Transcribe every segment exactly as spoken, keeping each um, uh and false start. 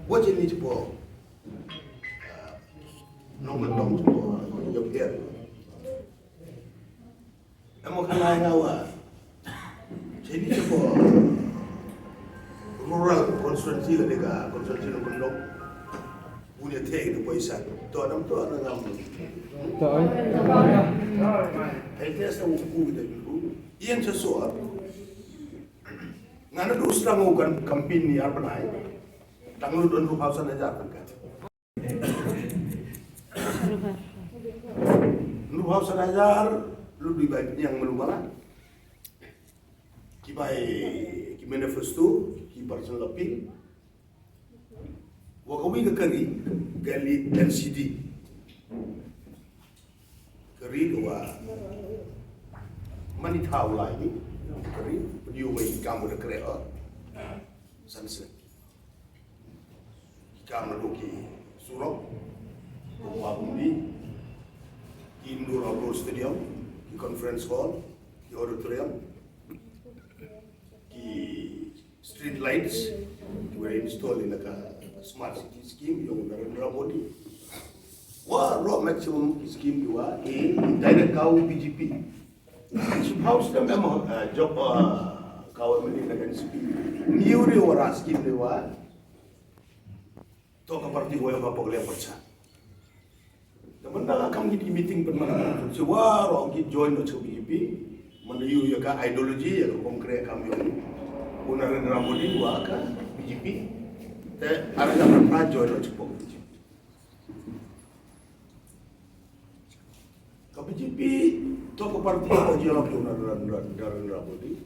Wa jeni jpo. Nong nong jpo. Jop er. Em mo khalai nga wa. Jeni jpo. Rural constituency la deka constituency nong nong. Punya te itu poisa. To nam to na ngam. To ai. Ai te sa wuku kita dulu. Ian sesuatu. Ngana du strang kan kampin ni arbanai. Tang lu don ruh hausan ajar kan. Ruh hausan ajar lu di baik yang melubara. Ki bai ki manifesto ki personal appeal. Wa ka wi ka kari gali N C D. Kari wa mani thaw lai ni kari pdiu wei kam da kre o. San se. Ki kam na ki surok, ki wa bumbi, ki indoor outdoor stadium, ki conference hall, ki auditorium, ki street lights, ki wa install ïa ka smart city scheme ïong Narendra Modi. Wa ruh maximum scheme ki wa i direct ka u B J P. Chief House dem em, eh, job, eh, ka wa mani na N C P. Ni u ri wa ra scheme ni wa. To ka party wa em ha pok leng pyrcha. Te mynta kam ki meeting pynmana. Si wa ruh ki join noh cha B J P. Mynta ïu ïa ka ideology ïa ka kongkre kam ïong u Narendra Modi wa ka B J P. Te ara ka pynmana join noh cha pok B J P. Ka B J P to ka party ka ïalap ïa u Narendra, Narendra Modi.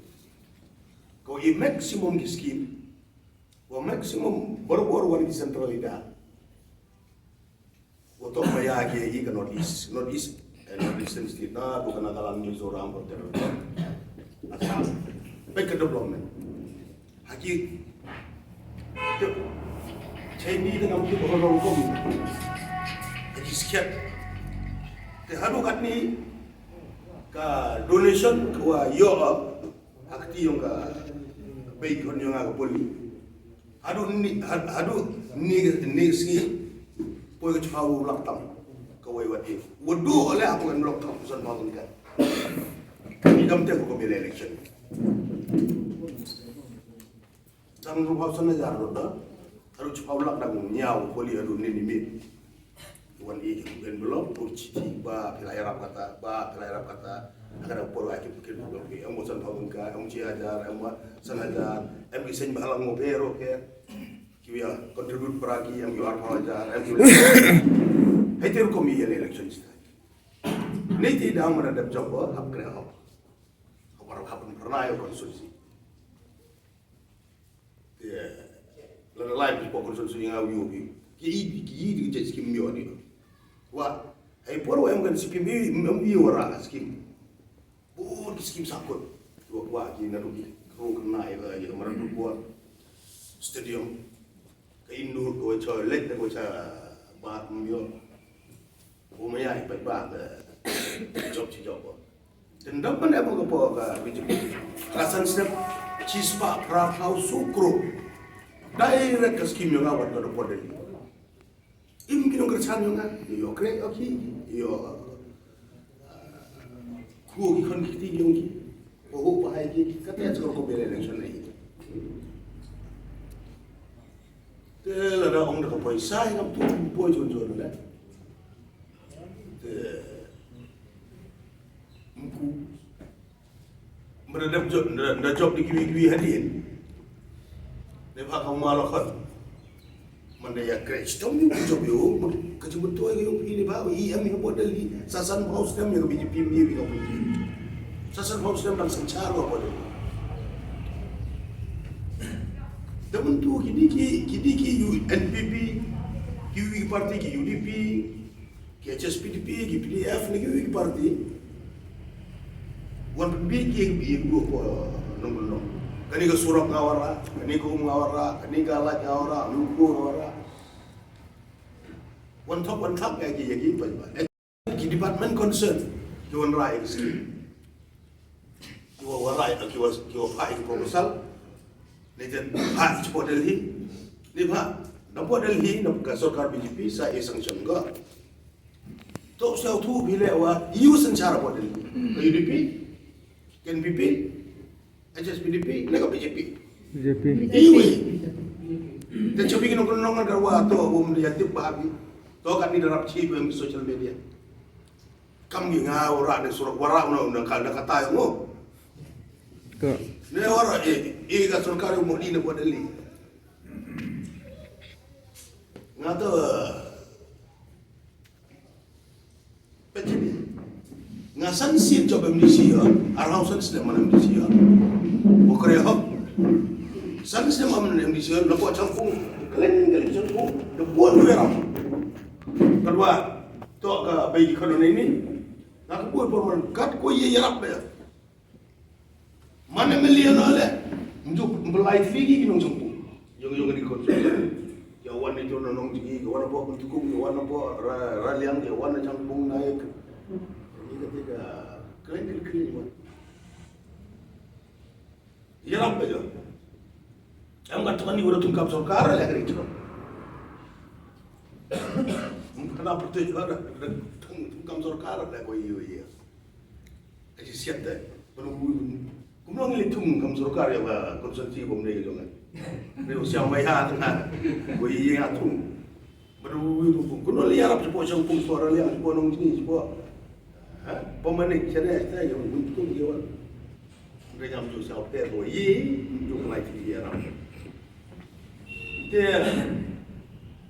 Ko i maximum ki scheme. Wa maximum bor-bor wan ki central leader. Wa to maya ki i ka North East, North East, eh, North Eastern State na, to ka Nagaland, Mizoram, Assam. Pek ka development. Haki. Te, Chinese te ngam ki bohong kum. Haki siat. Te haduh katni ka donation ka wa ïoh. Hakti ïong ka bei khon ïong ka poli. Haduh ni, had-, haduh ni, ni sngi poi ka chiphaw lak tam. Ka wei wat i. Wadu ole aku kan lak tam san ma kan. Ni dam te ko ko election. Tang ruh hausan na jar ruh da. Haduh chiphaw lak dang ñiaw poli haduh ni ni mit. Wan i ki envelope, pur chithi, ba phi la ïarap kata, ba phi la ïarap kata. Haka da por wa ki pukir pukir phi, em wa san phaw ka, em chi hajar, em wa san hajar, em ki seng ba halang ngo pher, pher. Ki wa contribute para ki, em ki wa ar phaw hajar, em ki wa. Hai te rukom i election chi. Ni ti dang mana dep job ba, hap kre hap. Hap ar hap pernah yo konsulsi. Te, la da lai ki pokok sun sun nga wi wi. Ki i, ki i di ki skim yo ni. Wa, ai por wa em kan skim i, em i wa ra skim. Bun ki skim sakut. Wa, wa, ki na rugi. Ro kena i la, i la maran rugi. Stadium. Ka indoor ko cha lek ko cha ba yo. Ko maya i pa ba ka job chi job. Tendang mana ba ko ka B J P. Ka san step chi spah phra phaw sukru. Direct ka skim yong awat ka dopod. Im ki nong kerchan yong a. Yo kre yo ki. Yo. Ko ki kon ki ti yong ki. Ko ho pa hai ki. Ka te ko ko bele election nei. Te lada ong da ka poi sai ngam tu poi jon jon le. Te mku. Mada dep jot, da, da jot di kiwi kiwi hadien. Dep ha ka ma la khot. Manda ya kre stom yu jot yu, ka jumpa tu yu pini ba, i am yu bodel hi. Sasan house dem ya B J P mi bi ka pun. Sasan house dem dan sanchar wa bodel. Temen tu kini ki, kini ki U N P P, kiwi party ki U D P, ki H S P D P, ki P D F, ni kiwi party. Wan pynbit ki, ki, ki, ko, nong, nong. Kani ka surok nga wara, kani ka um nga wara, kani ka laj nga wara, luku nga wara. Wan thok, wan thok, ya ki, ya ki, ba, ba. Ki department concern, ki wan rai ki sini. Ki wa, wa rai, ki wa, ki wa phah ki proposal. Ni jan phah ki chepo Delhi. Ni phah. Na pdeng Delhi, na ka sorkar B J P, sa e sanction ka. To sngewthuh phi leh wa, ïa u synshar pdeng Delhi. Ka U D P, ka N P P, H S P D P, na ka B J P. B J P. Iwi. Te chepi ki nongkren nongkren ka wa to, um, ïa tip ba bi. To ka ni darap chi, um, social media. Kam ngi nga ora ne surok wara una una ka na kata mo. Ka. Ne ora e, e ka sorkar mo di ne buat dali. Nga to. Pechini. Nga san sien job M D C ya, arau san sien mana M D C ya. Bokre hok. San sien mana M D C ya, na ko changkung. Kalen kalen changkung. De buat wi ram. Kedua, to ka bai ki kono ni. Nga ka buat por man kat ko ye yarap ya. Mana million ole. Njuk belai figi ki nong sengpu. Yong yong di kon. Ya wan ni jono nong jigi, ya wan bo kun tukum, ya wan bo ra ra liang, ya wan chang pung naik. Ni ka tiga keren keren keren wan. Ya ram pe jo. Em ka tuan ni udah tungkap sorkar le kering jo. Kana pertu jo ada tungkap sorkar le ko iya iya. Ka jingsiat te. Kumno ngi leh thung kam sorkar ïa ka konstituensi bym dei ka jong nga. Re u siang bai ha tang ha. Wei ïa thung. Kumno leh ïarap shapoh shangpung, shapoh raliang, shapoh nongjngi, shapoh. Ha? Pemanik shane shane ïa u thung ïa wan. Re ngam ju siaw te ko ïa ju lai ti ïarap. Te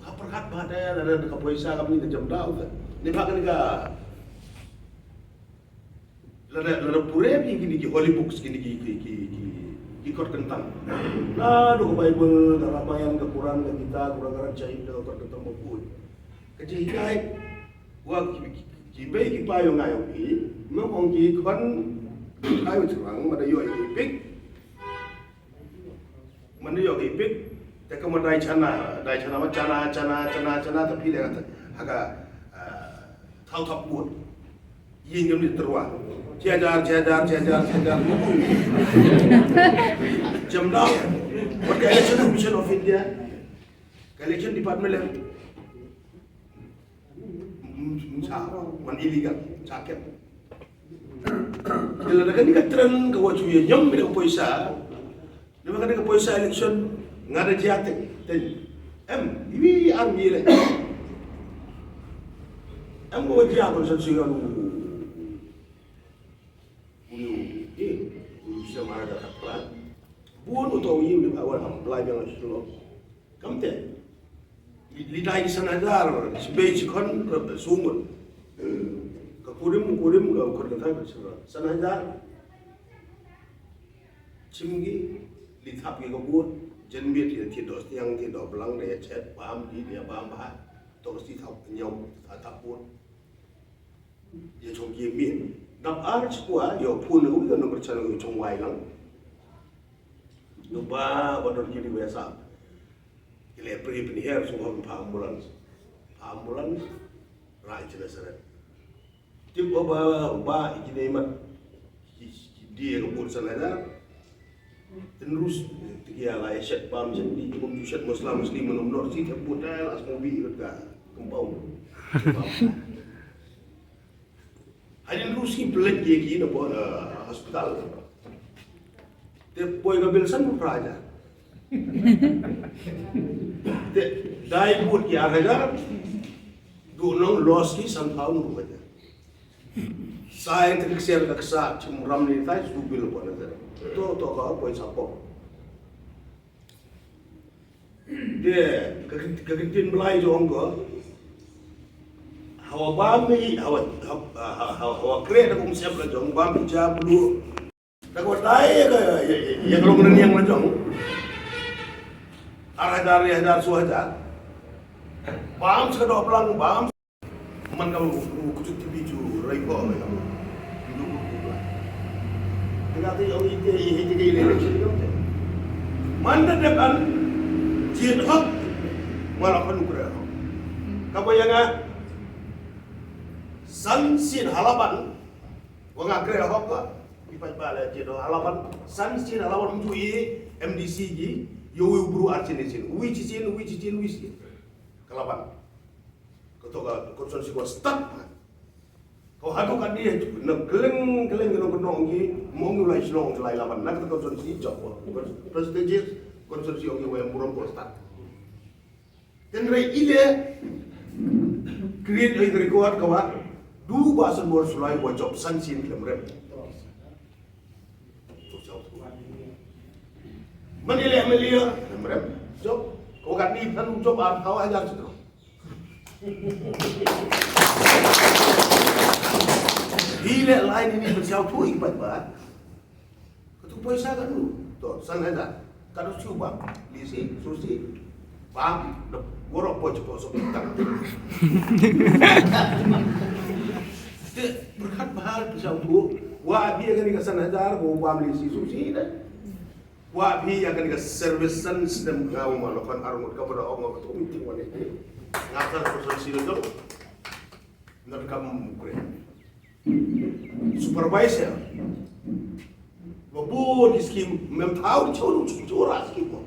ha pyrkhat ba te lada ka poisa kam ni ka jam dau te. Ni ba ka ni ka Lada, lada pule phi kine ki holy books, kine ki, ki, ki, ki, ki kot kyntang. Naduh ka Baibl, ka Ramayan, ka Quran, ka Gita, ka Quran, ka Rachai, ka kot kyntang ba pule. Ka jinghikai, wa ki, ki, ki bei ki pa ïong ngai ong ki, mem ong ki khon, ai u chang, ma da ïoh ïa ki pik. Man ïoh ki pik, te ka ma dai chana, dai chana ma chana, chana, chana, chana, te phi le ha ka, ah, thau thap bun. Yin kam ni terwa. Chejar, chejar, chejar, chejar. Jam dau. Wat ka Election Commission of India. Ka Election Department le. Sa, man illegal, sa kem. Ila da kani ka trend ka wa chuya nyam ni ka poisa. Ni ma kani ka poisa election nga da jia te. Te. Em, iwi army le. Em ko jia ko san suya lu. Ulu, eh, ulu bisa mara da kapla. Bun uto wi ulu awal ham lai biang silo. Kam te. Li, li dai san hajar, sibei sikon, ka sungut. Ka kurim, kurim, ka kurim, ka kurim, san hajar. Chim gi, li thap gi ka bun, jen biet li thit do stiang, thit do blang, de chet, bam, di, de bam, ba. To sti thap, nyau, thap bun. Ïa chong ki mih. Dap ar chikwa, ïa phun u, ïa number channel u chong wai lang. Nu ba, ba don ki ni wesa. Ki le pri pin her, sung hon pa ambulance. Pa ambulance, rai chile seret. Tip ba, ba, ba, iki ne mat. Ki, ki dia ka bun sana da. Tynrus, tiki ala ya shet bam shet ni, kum tu shet muslim muslim menum nor si, tep buta, las mobi, lut ka, kempau. Hadin rusi pelet ye ki na po, eh, hospital. Te poi ka bil san praja. Te dai but ki ar hajar, du nong los ki san pound bu hajar. Sai te kesian ka kesa, chim ram ni tai, su bil po na te. To, to ka poi sa po. Te, ka, ka ktien Blai jong ka. Hawa bam i, hawa, hawa, hawa, hawa kre da kum sep la jong, bam i ja blu. Da ko dai ya ka, ya, ya, ya ka long raniang la jong. Ar hajar, ya hajar, su hajar. Bam sa ka doplang, bam. Man ka u kutut tibi ju rai ko rai ka. Ndu ko ko. Tengah te ong ite i he te ke election ko te. Man da dep an jin hok. Wala ko nukre hok. Ka ba yang a san sin halaban. Wa nga kre hok ka. Ipat ba la jin halaban. San sin halaban mtu i M D C ji. Ïa uwei u bru ar sien sien, uwei shisien, uwei shisien, uwei shisien. Ka la wan. Kato ka constituency ka stad. Ka haduh katne na kylleng kylleng ka nongkyndong ong ki, mo ong ki u lai shnong u lai laban na kata constituency jop. Prestigious constituency ong ki, wa ïa burom ka stad. Hynrei i leh create a record ka wa du ba san bor sulai wa jop san sien khlem rem. Man i leh M L A khlem rem jop. Ka wa katne phan jop ar phew hajar sutro. I leh lai ni ni pynsaw thui pat ba. Katu poisa katu. To, san hajar. Katu shu bam. Lisi, susi. Bam. Dep, gorok poj poj sok tak. Te, berkat bahal pynsaw thui. Wa bi kani ka san hajar, ko bam lisi, susi dah. Wa bi kani ka service san snem ka ma lo kan arngut ka pada ong ka tu meeting wan ni. Ngatar ko san silo jong. Nar kam kre. Supervisor. Ba bun ki skim mem thaw di churu chura skim mo.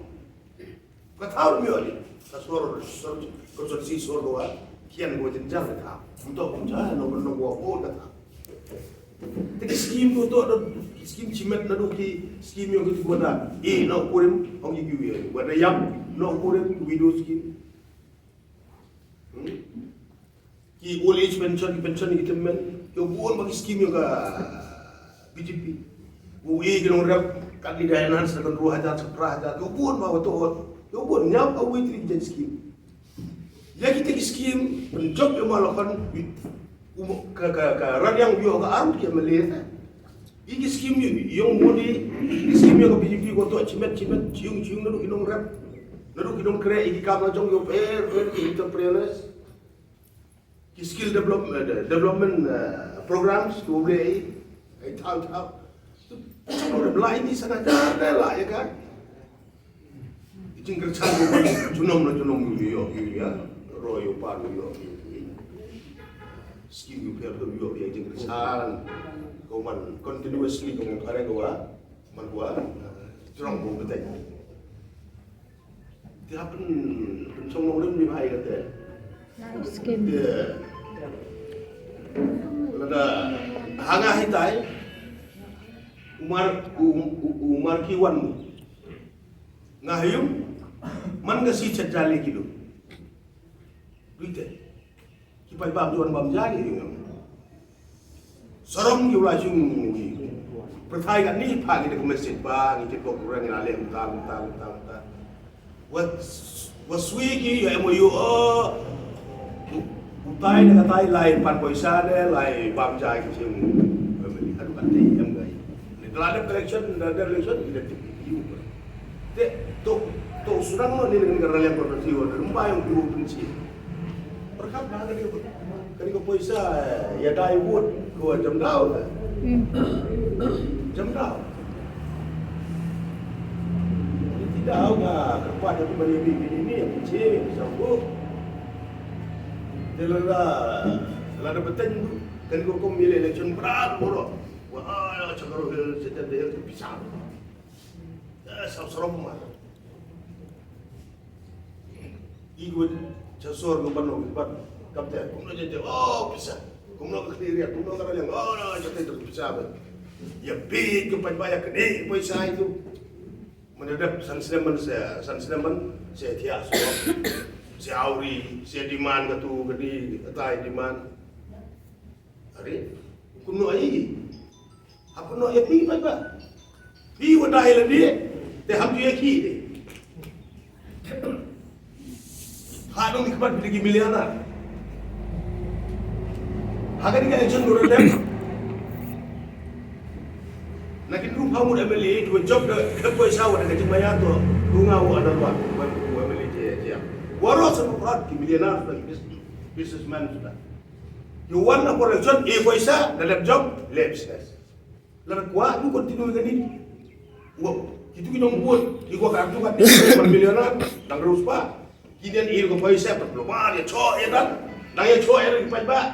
Ka thaw mi oli. Ka sor sor ka sor si sor doa. Kian go jin jang ka thaw. Mto kum cha no no go go ka thaw. Te ki skim ko to do ki skim chimet na do ki skim yo ki ko da. E no kurim ong ki wi. Wa da yam no kurim widow skim. Hmm? Ki old age pension, ki pension ki temmen, ki bun ba ki scheme ïa ka B J P. U e ki nongrep kat ni da enhance da kan dua hajar, sapra hajar, ki bun ba wato, ki bun nyam a wei tri ki scheme. Ïa kita ki scheme pynjop ïa ma la kan ka ka ka radiang ïa ka arut ki M L A ta. Ïa ki scheme ïa ïong Modi, ïa ki scheme ïa ka B J P ko to chimet chimet chiung chiung naduh ki nongrep. Naduh ki nongkreh ïa ki kam la jong ïa pher pher ki entrepreneurs. Ki skill development, eh, development, eh, programs ki ble ïa ïa thaw thaw. Nongrep lai ni sana jar da la ïa ka. Jingkyrchan ko ba junom la junom ïa ïa ïa ro ïa pa ïa ïa. Scheme ïa pher pher ïa ïa jingkyrchan. Ko man continuously ko man kare ko wa man ko wa. Strong ko betai. Ti hap pyn pynchong nongrim ni bhai kate. Skim. Te lada ha nga hitai u Mar u u u Mar ki wan. Nga ha ïung man nga si chat jali kilo. Duite. Ki paidbah bym ju wan bam ja ki ïung. Sarong ki u la shong ïung. Pyrthai katne pha ngi da ka message ba ngi ki pok rang ngi la leh kumta kumta kumta kumta. Wa wa sui ki ïa M O U. Utai na katai lai pan poisa ne lai bam ja ki shong. Family haduh katne em gai. Ni da la dep election da dep election ki da tip ki ïung. Te to to surang no ni ngan ka raliang ko ti wa da rumbai ong tu pun chi. Perkap ba kani ko kani ko poisa ïa dai vote ko jam dau. Jam dau. Ni ti dau nga kerpa da tu bani bi bini ni yang chi sa ko. Te la la da beten kani ko kom election berat boro. Wa ai chakaro hil sete de hil pisang. Sa sarong ma. Igu cha sor no ban no ban kam te kum no je je oh pisa kum no ka kri ria kum no ka raliang oh no je te pisa ba ya pi ku pan ba ya kene pisa itu. Mana dep san snem man se san snem man se thia so se auri se demand ka tu ka di ka tai demand. Are kumno ai Hap noh ïa phi paidbah. Phi wa dei lade te hap ju ïa ki de. Ha dong ki khmat phi ki millionaire. Ha kane ka election ruh dep. Na ki ruh pha mut M L A tu jop da ka poisa wa da ka jingmaya to. Tu nga wa da wa wa M L A je je. Waroh sa prat ki millionaire da ki businessman tu da. Ki wan na election e poisa da lep jop lep business. Lada kwah tu continue kane. Wa kitu ki nong bun ki kwah ka tu ka ti millionaire dang rus pa. Ki den ir ko paisa pat lo ba ya cho ya dan. Dang ya cho ya dan ki paidbah.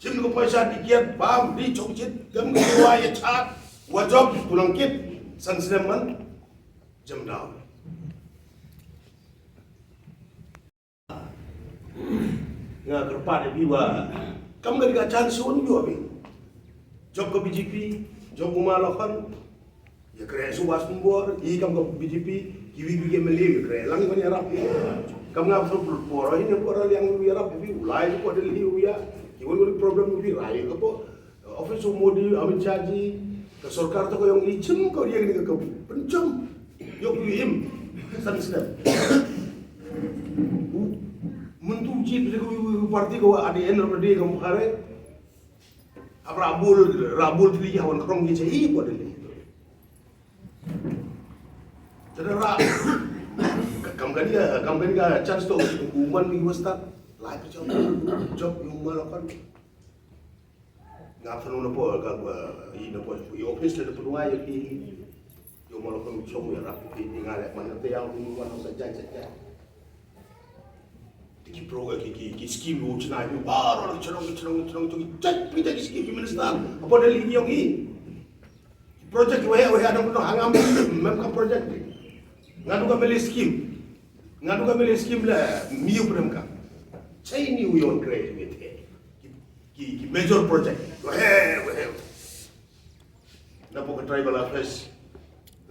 Jim ko paisa di kiat bam di chong chit gam ko wa ya chat. Wa job tu nang kit san snem man. Jam dau. Nga kyrpad ïa phi ba kam ka dei ka chance shuh ïa phi. Jop ka B J P, jop u Ma Lakhon. Ïa kren shuwa shuwa bor, i kam ka B J P, kiwei kiwei ki M L A ïa kren lang ïa wan ïarap ïa phi. Kam nga shu por por ïa por liang ïa ïarap ïa phi, u lai shuwa Delhi u ïa. Ki wan wan problem ïa phi rai ka por. Office u Modi, Amit Shah ji, ka sorkar to ka ïong i chim ka ïa ka ka pynchom. Ïoh u im. San snem. U, mynta u jied ïa ka party ka wa at the end of the day ka mkhare. Hap rabul, rabul tylli ha wan krong ki cha i ko de. Te da ra, kam kane ka, kam kane ka chance to u man ki wasta. Lai ka jop, jop ïa u Ma Lakhon. Nga phanu na po ka, i na po i office le da pynwai ïa ki. Ïa u Ma Lakhon u chong ïarap ïa ki, nga leh man te ïa u man sa jai sa jai. Ki pro, ki, ki, ki scheme u chna u baroh chnong, chnong, chnong, chnong, jai, jai ki scheme ki minister. Hapoh Delhi ki ïong i. Project waheh waheh, dang pyndonkam, mem kam project. Nga duh ka M L A scheme. Nga duh ka M L A scheme la, miu pyndonkam. Chai ni u ïong kre, ki, ki, ki major project. Waheh waheh. Na pok tribal affairs,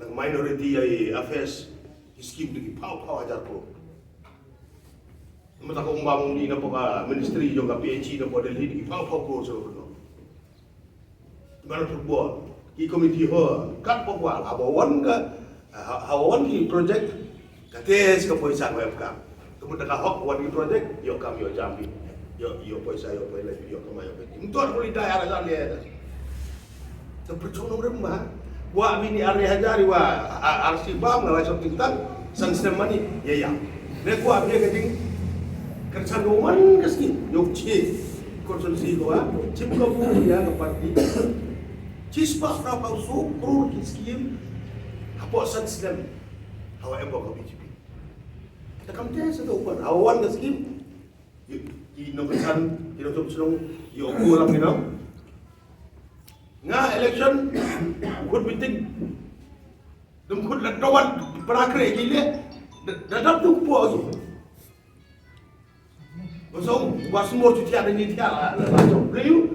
na minority affairs, ki scheme ki phaw phaw hajar klur. Mynta ka umba mung di na pok ministry jong ka P H E na pok Delhi ki phaw phaw klur sha pok. Mana football, ki committee ho, kat pok wal, haba wan ka, ha-, haba wan ki project, kate sha ka poisa ko em kam. Ka mut da ka hok wan ki project, ïoh kam ïoh jam ki. Ïoh, ïoh poisa, ïoh poisa, ïoh kamai, ïoh poisa. Mut wan puli dai ar hajar leh. Te pyrchong nongrim ba. Wa bini ar hajar wa, a-, ar si bam nga lai shop tingtang. San snem mani, ïa ïa. Ne wa bini ka ding. Kan san doman ka scheme. Ïoh chi. Konstituensi ko wa. Chim ko bu ïa ka party. Chi spah pra pau so crore ki scheme. Hapoh san snem. Hawa em ko ka B J P. Te kam te sa to wan, hawa wan ka scheme. Ki, ki nongkyrshan, ki nongshong shnong, ïa u lam ki nong. Nga election, khut meeting. Dum khut la dawan, para kre ki le. Da, da dap tu po tu. Ba song, ba semua tu tiada ni tiada la, la, la, la, la.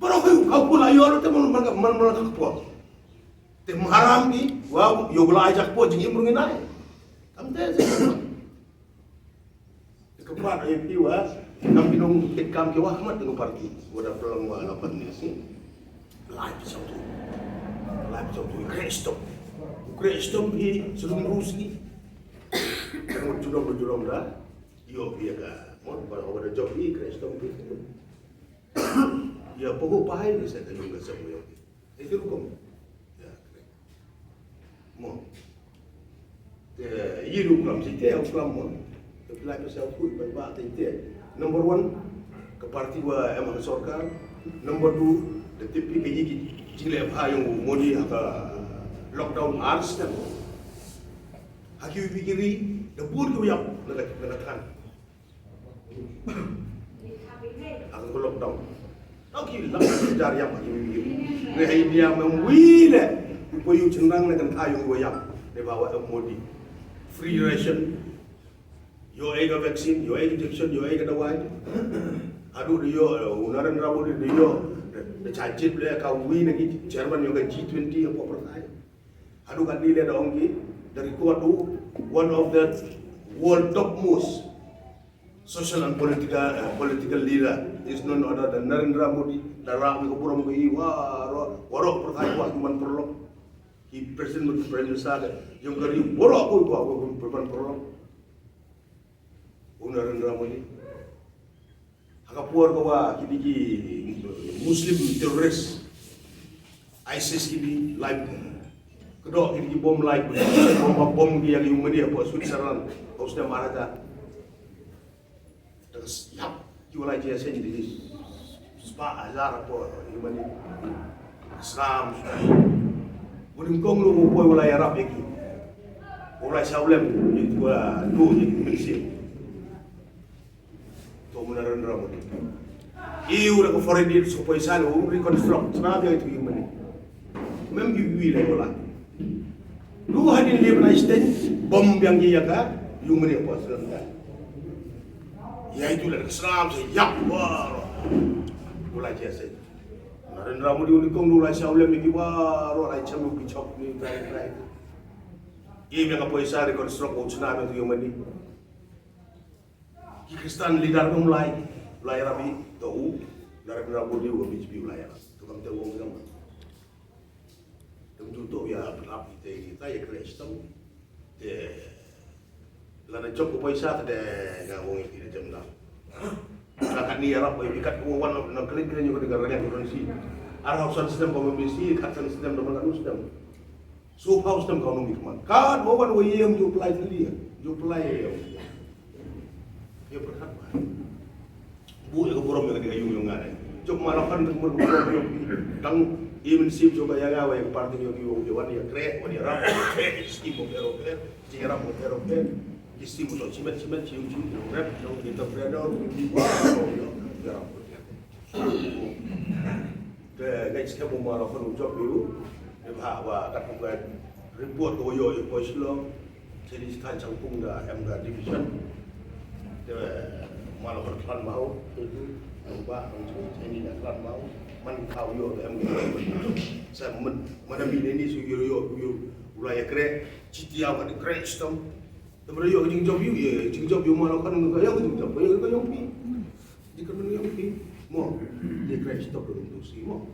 Baroh ka, ka pula ïoh te man, man, man, man ka pula. Te maharam ki, wa, ïoh bela ajak pula jingim rung inai. Kam te, te ka pula ai pi wa, kam ki nong te kam ki wa, mat dengan parti. Wa da pelang wa, la parti ni. Lai pisau tu. Lai pisau tu, kre stop. Kre stop ki, sebelum rusi. Kan judom, judom da. Ïoh pi ka, mon, wa da job ki, kre stop ki. Ïa, pynban pahai ni sa ka jong ka sa mo ïa. Itu rukom. Ïa, correct. Mo. Te, ïa rukom, si te rukom mo. Te pynlait pynsaw put, pynbah te te. Number one, ka parti wa em ha sorkar. Number two, da tip phi ka ïa ki jingleh bha jong u Modi ha ka lockdown ar snem. Ha ki wi ki ri, da bun ki wa ïap, na ka, na ka than. Aku ko lockdown. Tau ki lam jar ïap ha ki wi. Ngi ha India mem wi le. Ko yu chynrang ne kan ka yu wa ïap. Ne ba wa em Modi. Free ration. Ïoh ei ka vaccine, ïoh ei ka injection, ïoh ei ka dawai. Haduh da ïoh, eh, u Narendra Modi da ïoh. Da, da chajit le ka wi na ki chairman ïoh ka G twenty ïoh ko pyrthai. Haduh katne le da ong ki, da record u, one of the world topmost social and political, uh, political leader is none other than Narendra Modi. Da rah ïa ka burom ka i waroh, waroh pyrthai wa ki man paralok. Ki president, ki prime minister ka, jong ka ri waroh ko, ko, ko, ko man paralok. U Narendra Modi. Ha ka por ka wa ki dei ki Muslim terrorist, ISIS ki dei lai. Ka dok ki dei ki bom lai. Bom, bom ki ïa ki human hapoh Switzerland. Haus da marata. Terus ïap ki wa lai jia sen dei ki spah hajar hapoh human. Islam. Bun kong lu mo poi wa lai Arab ïa ki. Wa lai Saulem ïa ki wa lu ïa ki Muslim. To muna ran ram. Iu da ka foreign aid so paisa lo reconstruct. Sna biang itu human. Mem ki wi le wala. Lu hadin le bna isten bom biang ki ïa ka human hapoh Sri Lanka. Ïa itu la ka snam sa ïap baroh. U la jia sa. Narendra Modi u nyngkong u la sha u lem ïa ki baroh la jam u ki chok ni trai trai. Ïa ka poisa reconstruct u chna ba tu ïa mani. Ki Khristan leader ba u lai, u lai rabi, to u, Narendra Modi u B J P u lai rabi. Tu kam te u ngam. Dum ju to ïa pynlap ite ite ïa kre stem. Te lada jop ko poisa te de nga wong ïa ki na jem da. Ka kat ni arap bai bikat ko wan na klik klik ñu ko de ka rene ko si. Arap san stem ko mesti kat san stem do man stem. So pau stem ko nung ikman. Kat mo wan wo yem ju plai tu dia. Ju plai yem. Ïa pyrkhat ba. Bu ïa ka burom ïa ka ding ïa yung yung ngan. Jop ma la kan ka mur ka burom ïa ka dang i mynsiem jop ïa nga wa ïa ka party ïa ka yung ïa wan ïa kreh wan ïa rap ïa kreh ïa skim of aeroplane ïa rap of aeroplane ïa skim of cement cement ïa yung yung ïa rap ïa yung entrepreneur ïa rap. Te ngai skhem u ma la kan u jop ïa u. Te ba ba kat ka report ka wa ïoh ïa poi Shillong. Chini stan chang pung da em da division. Te ma la kan klan mau. Te tu nang ba nang chini chini da klan mau. Man kau ïoh da em da. Sa man man mi ne ni su ïoh ïoh ïoh u la ïa kreh. Chiti ïa ka di kreh stam. Te mara ïoh ka jingjop ïoh ïa jingjop ïoh ma la kan ka ïoh ka jingjop ka ïoh ka ïoh pi. Di kan man ïoh pi. Mo. Di kreh stam tu si mo.